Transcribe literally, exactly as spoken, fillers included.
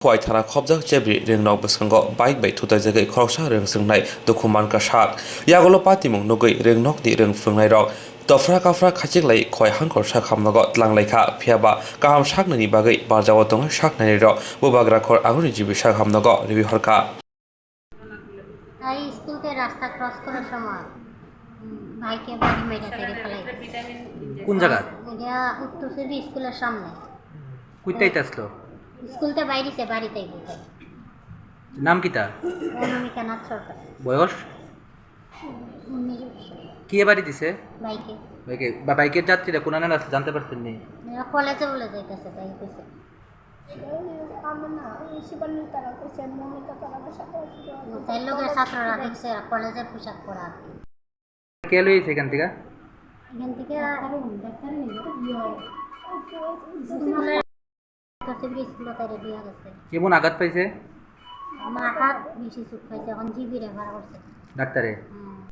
Khowai thana khopjak chebri ringnok bwskango bike bai thutaijagwi khoroksa rwng chwngnai dukhu mankha sak. Yagulo patimung nugwi ringnokni rwng phwrwngnairok dophra kaphra khaichiklai khowai hangkor sak hamnogo twlanglaikha, phiyaba kaham saknaini bagwi barjao tongnai saknairok bubagra khor aguni jibi sak hamnogo riwi horkha. Ai, school te rasta cross করার সময়, উম, ভাইকে বাড়ি মেরে ফেলে ফেলাই দিয়েছে। কোন জায়গা? এটা উত্তর সিবি স্কুলের সামনে। কোথায় আসলো? স্কুল তে বাইরে সে বাড়িতে গেছে। নাম কিতা? অনামিকা নাথ সরকার। বয়স? উনিশ বছর। কে বাড়ি দিছে? বাইকে। বাইকে, বা-, বাইকের যাত্রীরা কোন আনে আছে জানতে পারছেন নি? এরা কলেজে বলে যাইতেছে, তাই কইছে। তাই লোকের ছাত্ররা দেখছে, কলেজের পোশাক পরা আর কি। কে লইছে এখান থেকে? এখান থেকে স্কুলে, স্কুলে তাই রেডি হয়ে গেছে। কেমন আঘাত পাইছে? মাথাত বেশি চুট পাইছে, এখন জিবি রেফার করছে। ডাক্তারে? হুম।